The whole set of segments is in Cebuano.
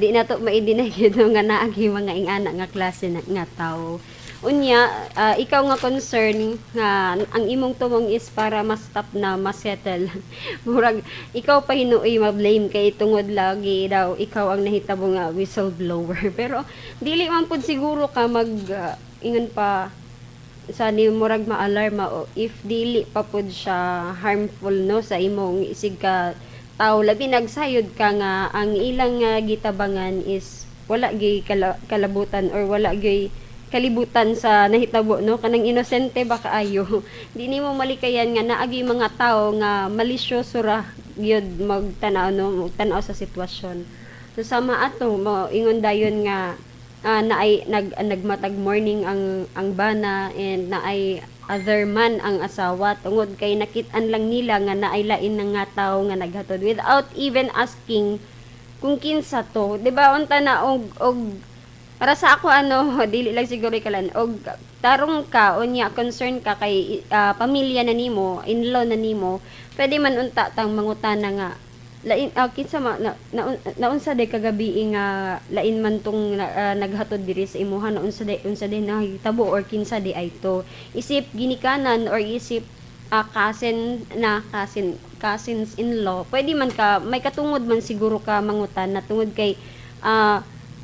Di nato ma-deny gyud, no, nga naa gyud mga ingana nga klase na, nga tao. Unya, ikaw nga concern nga ang imong tumong is para ma-stop na, ma-settle. Murag ikaw pa hinuoy ma-blame kay tungod lagi daw ikaw ang nahitabo nga whistleblower. Pero dili man pud siguro ka mag ingon pa sa ni murag ma-alarma o if dili pa pud siya harmful, no, sa imong isig ka tao, labi nagsayod ka nga ang ilang nga gitabangan is wala gyud kalabutan or wala gyud kalibutan sa nahitabo, no, kanang inosente ba kaayo. Di nimo malikayan nga naa gyud mga tao nga malisyoso ra gyud magtanaw, no, magtanaw sa sitwasyon. So sama ato mo ingon dayon nga naay nagmatag morning ang bana and naay other man ang asawa tungod kay nakit-an lang nila nga naay lain na nga tao nga naghatod without even asking kung kinsa to, 'di ba? Unta na og para sa ako, ano, dili lang siguro ikalan og tarong ka, unya concern ka kay pamilya na nimo, in-law na nimo, pwede man unta tang mangutana nga lain, kinsa ma na, na, naunsa day kagabi nga lain man tong naghatod diri sa imuha, naunsa day, unsa day nahitabo or kinsa diay to, isip ginikanan or isip cousin na, cousins in law. Pwede man ka, may katungod man siguro ka mangutan na tungod kay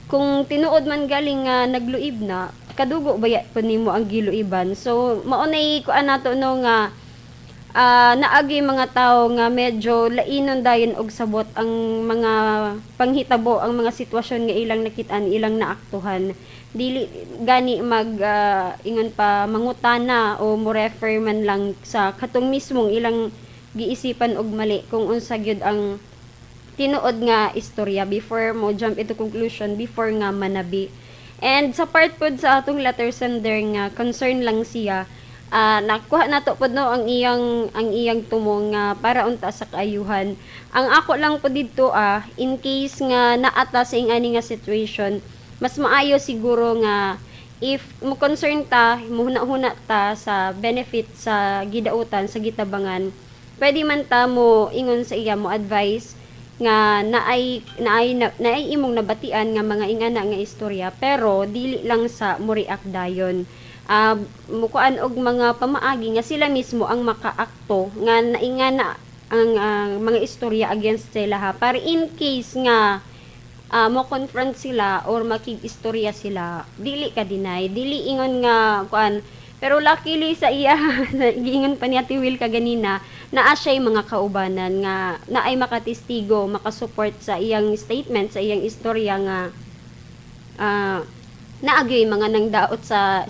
kung tinuod man galing nga nagluib na, kadugo baya po nimo ang giluiban? So mao nay kuan nato, no, nga naagi mga tao nga medyo lainon dayon og sabot ang mga panghitabo, ang mga sitwasyon nga ilang nakitaan, ilang naaktuhan. Dili gani mag ingon pa mangutana o mo refer man lang sa katong mismong ilang giisipan og mali kung unsa gyud ang tinuod nga istorya before mo jump into conclusion, before nga manabi. And sa part pod sa atong letter sender nga concern lang siya, nakuha nato pod, no, ang iyang tumong nga para unta sa kaayuhan. Ang ako lang po didto, in case nga naata sa ingani nga situation, mas maayo siguro nga if mo concern ta, muhuna-huna ta sa benefit sa gidautan, sa gitabangan, pwede man ta mo ingon sa iya, mo advice nga naay imong nabatian nga mga ingana nga istorya, pero dili lang sa mo react dayon, mukuan og mga pamaagi nga sila mismo ang makaakto nga naingana ang mga istorya against sila ha, para in case nga mo confront sila or makig-istorya sila, dili ka deny, dili ingon nga kuan. Pero luckily sa iya, giingon pa ni Ate Will kaganina, naa siya'y mga kaubanan nga naay makatestigo, makasupport sa iyang statement, sa iyang istorya nga naagyoy mga nang daot sa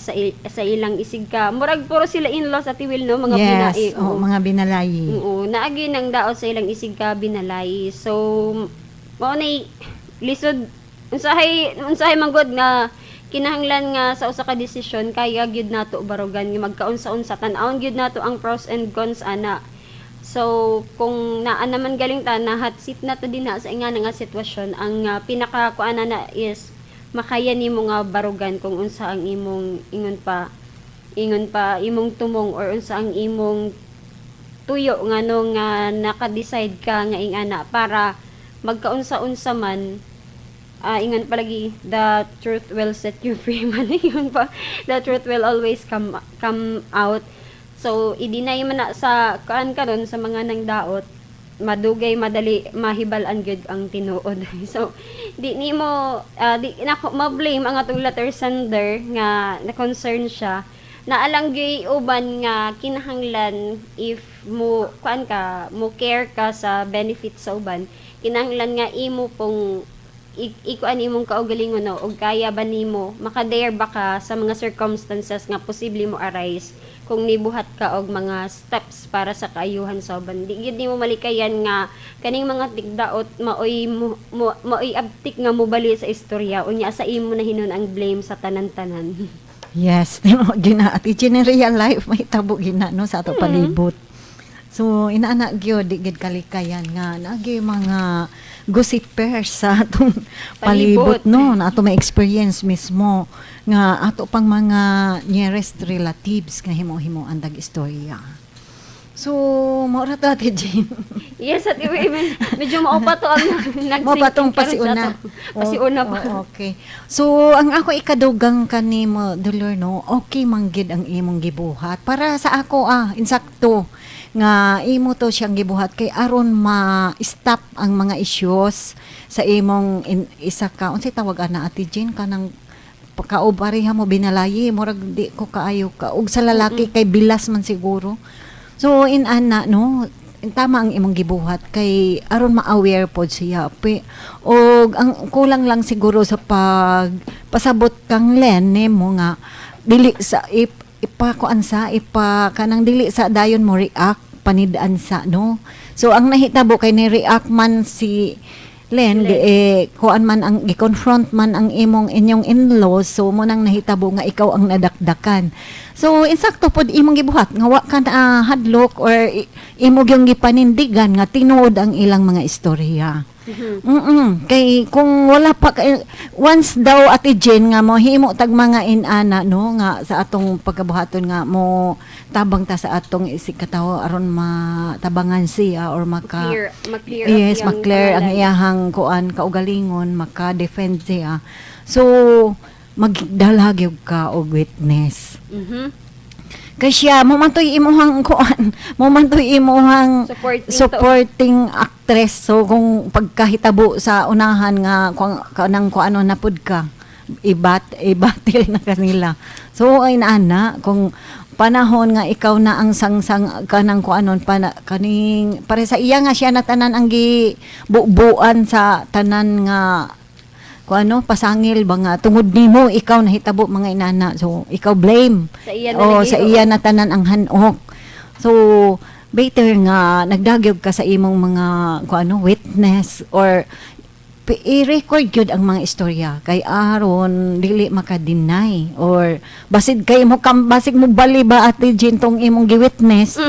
ilang isig ka. Murag puro sila in-laws, Ate Will, no, mga binai. Yes, oo, mga binalayi. Oo, naagi nang daot sa ilang isig ka binalay. So, mao nay lisod unsahay unsahay manggod nga kinahanglan nga sa usa ka desisyon kaya gyud nato barugan nga magkaunsa-unsa, tan-awon gyud nato ang pros and cons ana. So, kung naa naman galing ta na hot seat na to dinha sa ingana nga sitwasyon, ang pinaka kuan na is makaya nimo nga barugan kung unsa ang imong ingon pa imong tumong or unsa ang imong tuyo ngano nga naka-decide ka nga ingana para magkaunsa-unsa man, ingon palagi, the truth will set you free man, ingon pa, the truth will always come come out. So i-deny man na sa kuan karon sa mga nang daot, madugay madali mahibal-an gyud ang tinuod. So di nimo di nako ma-blame ang atong letter sender nga na concern siya na alang gyud uban nga kinahanglan if mo kuan ka, mo care ka sa benefit sa uban, kinahanglan nga imo pong ikuan imong kaugalingon, no, og kaya ba nimo, makadare ba ka sa mga circumstances nga posible mo arise kung nibuhat ka og mga steps para sa kaayuhan sa uban. Di gyud nimo malikayan nga kaning mga tigdaot maoy maoy abtik nga mobali sa istorya, unya sa imo na hinon ang blame sa tanan-tanan. Yes, tinuod gina. At in real life mahitabo gina, no, sa ato palibot. So inaana gyud, di gid kalikayan nga naa gyud mga gossipers sa atong palibot, palibot. No, na ato may experience mismo nga ato pang mga nearest relatives nga himo-himo ang istorya. So, mao ra to, Ate Jane. Yes, at medyo mao pa to ang nag Mao pa tong pasiuna. Pasiuna pa. Oh, okay. So, ang ako ikadugang kanimo, Dolor, no, okay man gid ang imong gibuhat. Para sa ako, insakto nga imo to siyang gibuhat kay aron ma-stop ang mga issues sa imong isa ka, unsay tawag ana, Ate Jane, kanang kaubariha mo, binalayi, murag di ko kaayo ka og sa lalaki kay bilas man siguro. So in ana, no, tama ang imong gibuhat kay aron ma-aware pod siya. Og ang kulang lang siguro sa pag pasabot kang Len nimo nga dili sa ipakuan sa ipa kanang dili sa dayon mo react panidaan sa, no. So ang nahitabo kay ni react man si Len, Len. Eh, kuan man ang gi-confront man ang imong inyong in-laws, so mo nang nahitabo nga ikaw ang nadakdakan. So insakto pod imong gibuhat nga wa ka na hadlok or imo gyung gipanindigan nga tinuod ang ilang mga istorya. Kay kung wala pa once daw, Ate Jen, nga mo himo tag mga inana, no, nga sa atong pagkabuhaton nga mo tabang ta sa atong isig katawo aron matabangan siya or maka Clear, ma-clear up yes, iyang ma-clear ang pangalan. iyahang kuan kaugalingon, maka-defend siya. So magdala gyud ka og witness. Kay siya mo man to'y imuhang kuan, mo man to'y imuhang supporting to. Supporting actress. So kung pagkahitabo sa unahan nga kung kanang kuano na pud ka, ibatil na kanila. So ay naana kung panahon nga ikaw na ang sangsang kanang kuanon pana kaning pare sa iya nga siya na tanan ang gibubuan sa tanan nga kung ano pasangil ba nga tungod nimo ikaw nahitabo mga inana, so ikaw blame. Sa iya na Oh, lagi, sa oo. iya na tanan ang hanok. So better nga nagdagyog ka sa imong mga kung ano witness or i-record gyud ang mga istorya kay aron dili maka-deny or basid kay mo kam basig mo bali ba, Ate Jean, tong imong gi-witness.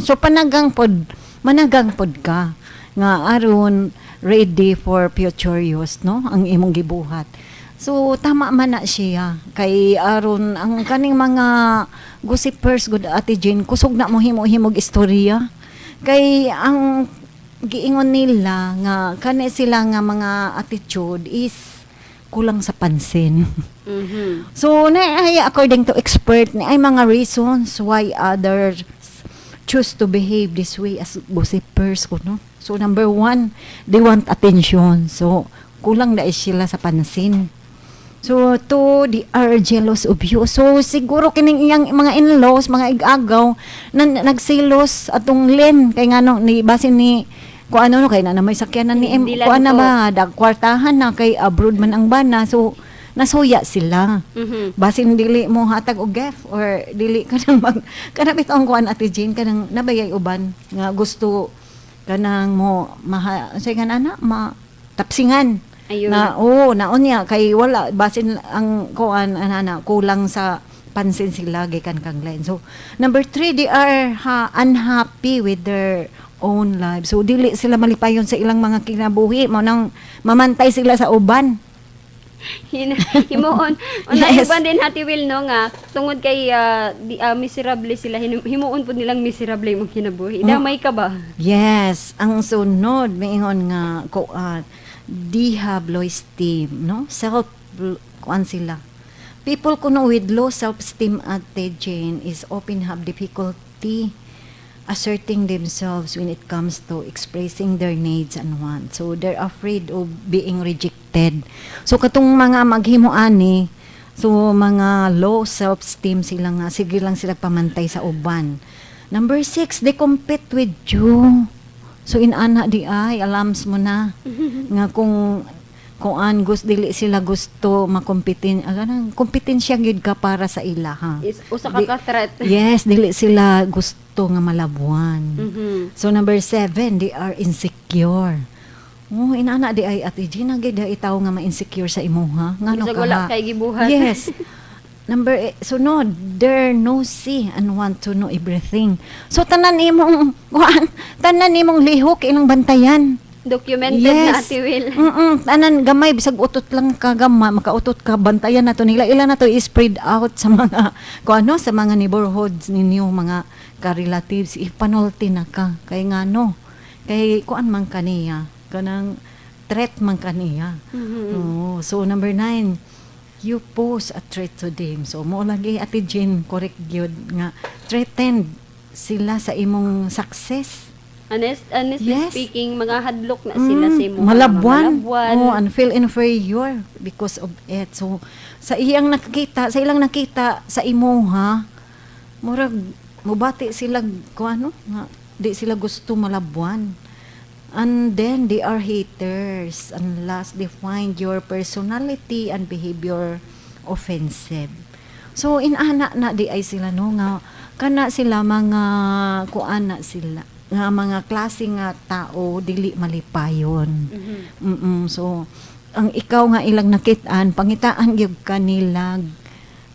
So panagang pod, managang pod ka nga aron ready for future use, no, ang imong gibuhat. So tama man na siya kay aron ang kaning mga gossipers gud, Ate Jean, kusog na mo himo-himog istorya kay ang giingon nila nga kani sila nga mga attitude is kulang sa pansin. So, na ay according to expert, na ay mga reasons why others choose to behave this way as gossipers ko, no? So, number one, they want attention. So, kulang na sila sa pansin. So, two, they are jealous of you. So, siguro kining iyang mga in-laws, mga igagaw, na, nagselos atong Len. Kay nga no, ni, basin ni, kung ano no, kay na, na may sakyanan ni M, Dilan kuan na to. ba, dagkwartahan na, kay abroad man ang bana. So, nasuya sila. Basin dili mo hatag og gift or dili ka nang mag kanang bitong kuan, Ate Jane, kanang nabayay uban nga gusto kanang mo maha say nga ana ma tapsingan. Ayun. Na oo, naon niya kay wala basin ang kuan ana kulang sa pansin sila gikan kang Len. So number three, they are unhappy with their own lives. So dili sila malipayon sa ilang mga kinabuhi, mao nang mamantay sila sa uban. Himuon. Una iban din, Ate Will, no, nga tungod kay miserable sila, himuon pud nilang miserable imong kinabuhi. Damay ka ba? Yes, ang sunod maingon nga kuan, they have low esteem, no? Self kuan sila. People kuno with low self-esteem, Ate Jane, is often have difficulty asserting themselves when it comes to expressing their needs and wants. So they're afraid of being rejected. So katong mga maghimo ani, so mga low self-esteem sila nga sige lang sila pamantay sa uban. Number six, they compete with you. So inana di ay alams mo na nga kung kuan gusto dili sila gusto makompetin kanang kompetensya gyud ka para sa ila ha. Is usa ka ka threat. Yes, dili sila gusto nga malabuan. So number seven, they are insecure. Oh, inana di ay, Ate Gina, gid ay tawo nga ma-insecure sa imuha. Ngano Bisag ka wala ha? kay gibuhat. Yes. Number eight, so no, they're nosy and want to know everything. So tanan imong kuan, tanan imong lihok ilang bantayan. Documented na, Ate Will. Tanan gamay, bisag utot lang ka gamay, makautot ka, bantayan na to nila. Ila na to i-spread out sa mga kung ano, sa mga neighborhoods ninyo, mga ka-relatives, ipanulti na ka. Kay ngano, kay kuan man kaniya, kanang threat man kaniya. Oo. So number 9, you pose a threat to them. So mo lagi, Ate Jane, correct gyud nga threatened sila sa imong success. Honestly speaking, mga hadlok na sila sa imo. Malabuan. Malabuan. Oh, and feel inferior because of it. So, sa ilang nakita sa imuha, murag mubati sila ko ano, nga di sila gusto malabuan. And then they are haters. And last, they find your personality and behavior offensive. So inana na di ay sila, no, nga kana sila mga kuan na sila nga mga klase nga tao dili malipayon. So ang ikaw nga ilang nakitaan, pangitaan gyud kanila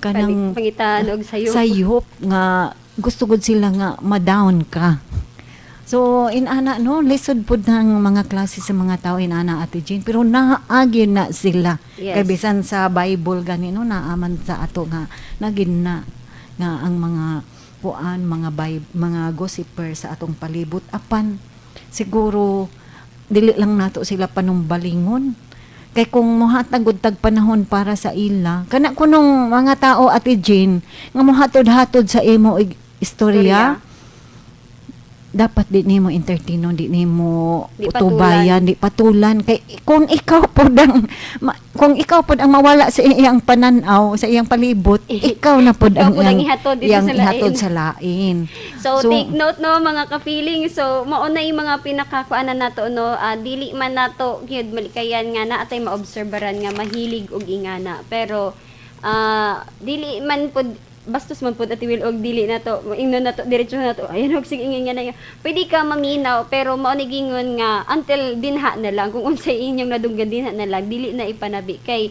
kanang Pangitaan og sayop. Sayop nga gusto gud sila nga ma-down ka. So inana, no, lisod pud ng mga klase sa mga tao inana, Ate Jane, pero naagi na sila. Kay bisan sa Bible gani, no, naaman sa ato nga nagin na nga ang mga kuan, mga mga gossiper sa atong palibot, apan siguro dili lang nato sila panumbalingon kay kung mohatag gud tag panahon para sa ila, kana kunong mga tao, Ate Jane, nga mohatod-hatod sa imo istorya, dapat di nimo entertainon, di nimo Di utubayan, di patulan, kay kung ikaw pod ang mawala sa iyang pananaw, sa iyang palibot, ikaw na pod Ikaw ang pod ang iyang ihatod dito iyang sa lain. Ihatod sa lain. So, take note, no, mga ka-feeling. So mao na yung mga pinakakuanan nato, no. Ah, dili man nato gyud malikayan nga naa tay maobserbaran nga mahilig og ingana. Pero dili man pod bastos man pod, Ate Will, og dili nato ingnon nato, diretso nato, ayan og sige ingana. Pwede ka maminaw, pero mao ni gingon nga until dinha na lang, kung unsay inyong nadunggan dinha na lang, dili na ipanabi kay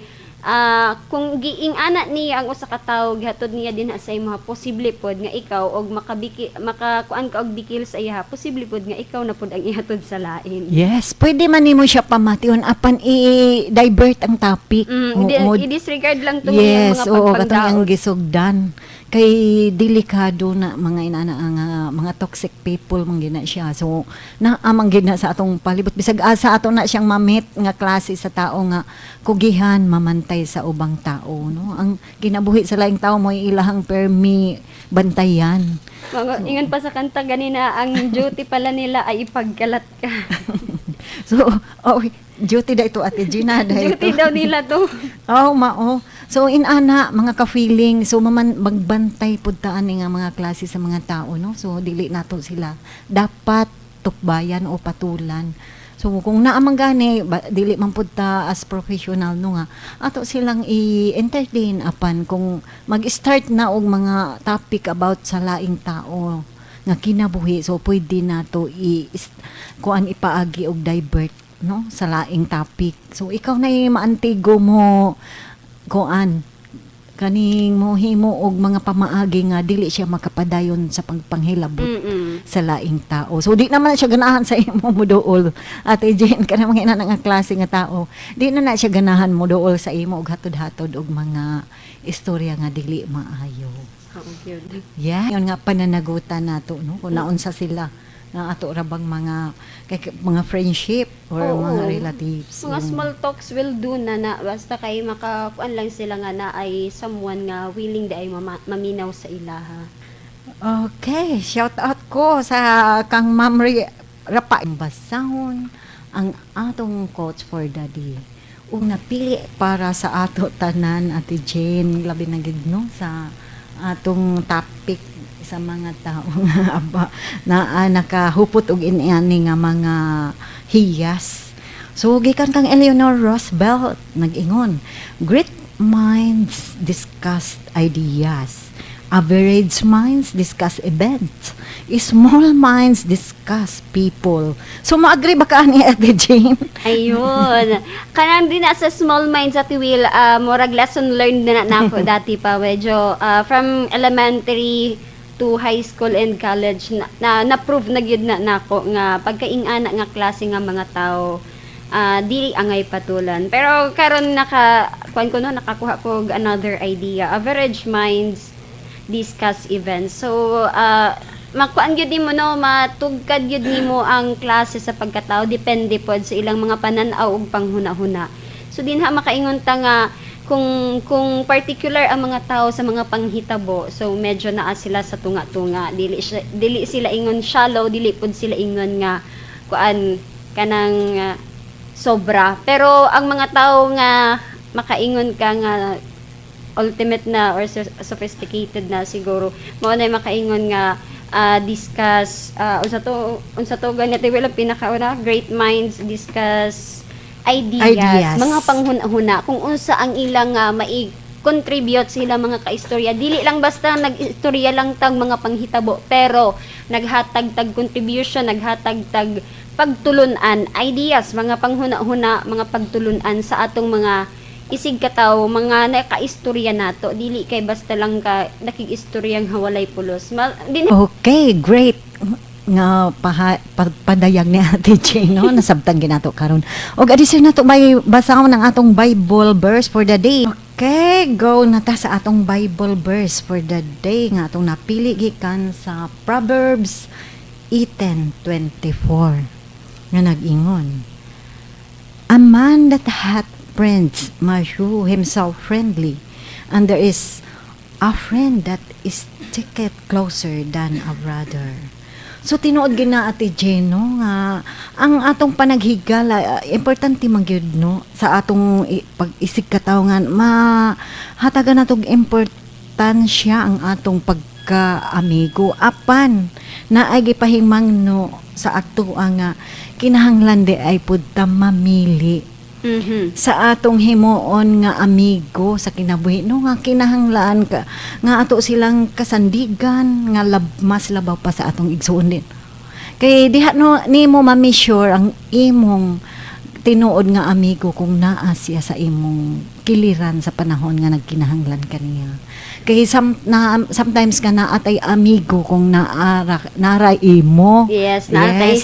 kung giing-ana niya ang usa ka tawo, gihatod niya dinha sa imuha, posible pod nga ikaw og makabiki, makakuan ka og bikil sa iya, posible pod nga ikaw na pod ang ihatod sa lain. Yes, pwede man nimo siya pamation apan i-divert ang topic. Oo. I-disregard lang tong Yes, iyang mga oo, katong ang pagpangdaot. gisugdan. Kay delikado na mga inana ang mga toxic people man gina siya. So, naa man gina sa atong palibot, bisag asa ato na siyang ma-meet nga klase sa tao nga kugihan mamantay sa ubang tao, no. Ang kinabuhi sa laing tao mo ilahang permi bantayan. Mga, ingon pa sa kanta ganina, ang duty pala nila ay ipagkalat ka. So, oh, duty da ito, Ate Gina, da ito. Duty daw nila to. Oh, mao. So inana mga ka-feeling, so maman magbantay pud ta ani nga mga klase sa mga tao, no. So dili nato sila dapat tukbayan o patulan. So kung naa man gani ba, dili man pud ta as professional, no, nga ato silang i-entertain, apan kung mag-start na og mga topic about sa laing tao nga kinabuhi, so pwede nato i kuan, ipaagi og divert, no, sa laing topic. So ikaw na yung maantigo mo kuan, kaning mo himo og mga pamaagi nga dili siya makapadayon sa pagpanghilabot sa laing tao. So di naman siya ganahan sa imo mo duol. Ate Jane, kana mga ina nga klase nga tao, di na na siya ganahan mo duol sa imo og hatod-hatod og mga istorya nga dili maayo. Oo, cute. Yeah, yun nga pananagutan nato, no, kung naunsa sila nga ato ra bang mga kay, mga friendship or mga relatives. Mga small talks will do na na basta kay makakuan lang sila nga na ay someone nga willing di ay maminaw sa ilaha. Okay, shout out ko sa kang Ma'am Rapa. Basahon ang atong quotes for the day. Ug napili para sa ato tanan, Ate Jane, labi na gid, no, sa atong topic sa mga tao nga aba, na nakahupot og iniani nga mga hiyas. So gikan kang Eleanor Roosevelt, nag-ingon, "Great minds discuss ideas. Average minds discuss events. Small minds discuss people." So, mo-agree ba ka ani, Ate Jane? Ayun. Kanang din na sa small minds, Ate Will, murag lesson learned na nako dati pa. Medyo from elementary to high school and college na na-prove na gyud na nako nga pagkaing-ana nga klase nga mga tao, dili angay patulan. Pero karon naka kuan ko, no, nakakuha ko og another idea. Average minds discuss events. So makuan gyud nimo, no, matugkad gyud nimo ang klase sa pagkatao depende pod sa ilang mga panan-aw ug panghuna-huna. So dinha makaingon ta nga kung particular ang mga tao sa mga panghitabo, so medyo naa sila sa tunga-tunga, dili sila ingon shallow, dili pud sila ingon nga kuan kanang sobra. Pero ang mga tao nga makaingon ka nga ultimate na or sophisticated na siguro, mao na makaingon nga discuss unsa to ganito, wala pinakauna, great minds discuss ideas, Ideas. Mga panghuna-huna kung unsa ang ilang mai-contribute sila mga kaistorya. Dili lang basta nag-istorya lang tag mga panghitabo, pero naghatag tag contribution, naghatag tag pagtulunan, ideas, mga panghuna-huna, mga pagtulunan sa atong mga isig katawo, mga nakaistorya nato. Dili kay basta lang ka nakig-istoryang hawalay pulos. Din. Okay, great nga padayag ni Ate Jane, no? Nasabtan ginato karon. Og adisyon nato may basahon ang atong Bible verse for the day. Okay, go na ta sa atong Bible verse for the day nga atong napili gikan sa Proverbs 18:24 nga nag-ingon, "A man that hath friends must shew himself friendly, and there is a friend that is sticketh closer than a brother." So tinuod gina, Ate Jane, no, nga ang atong panaghigala, importante man gyud, no, sa atong pag-isig katawo nga mahatagan natong importansya ang atong pagka-amigo, apan naay gipahimangno sa ato ang nga kinahanglan di ay pud ta mamili sa atong himuon nga amigo sa kinabuhi, no, nga kinahanglan ka nga ato silang kasandigan nga mas labaw pa sa atong igsuon din, kay diha, no, nimo ma-measure ang imong tinuod nga amigo kung naa siya sa imong kiliran sa panahon nga nagkinahanglan kaniya. Kay sometimes ka naa tay amigo kung naara naray imo. Yes, naatay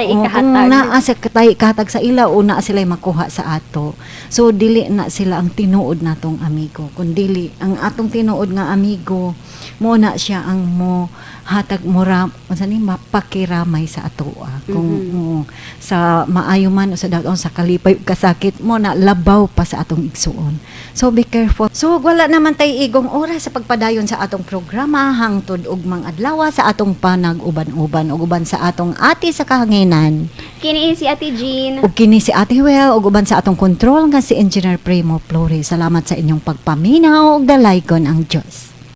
O, kung ikahatag. Naa sa katay kahatag sa ila o naa sila makuha sa ato. So dili na sila ang tinuod natong amigo. Kun dili ang atong tinuod nga amigo, mo na siya ang mo hatag mo ra unsa ni mapakiramay sa atoa. Kung sa maayo man o sa dagon, sa kalipay ug kasakit, mo na labaw pa sa atong igsuon. So be careful. So wala naman tay igong oras sa pagpadayon sa atong programa hangtod ugmang adlaw sa atong panag-uban-uban ug uban sa atong ate sa kahanginan. Kini si Ate Jean. Ug kini si Ate Well ug uban sa atong control nga si Engineer Primo Flores. Salamat sa inyong pagpaminaw ug dalaygon ang Dios.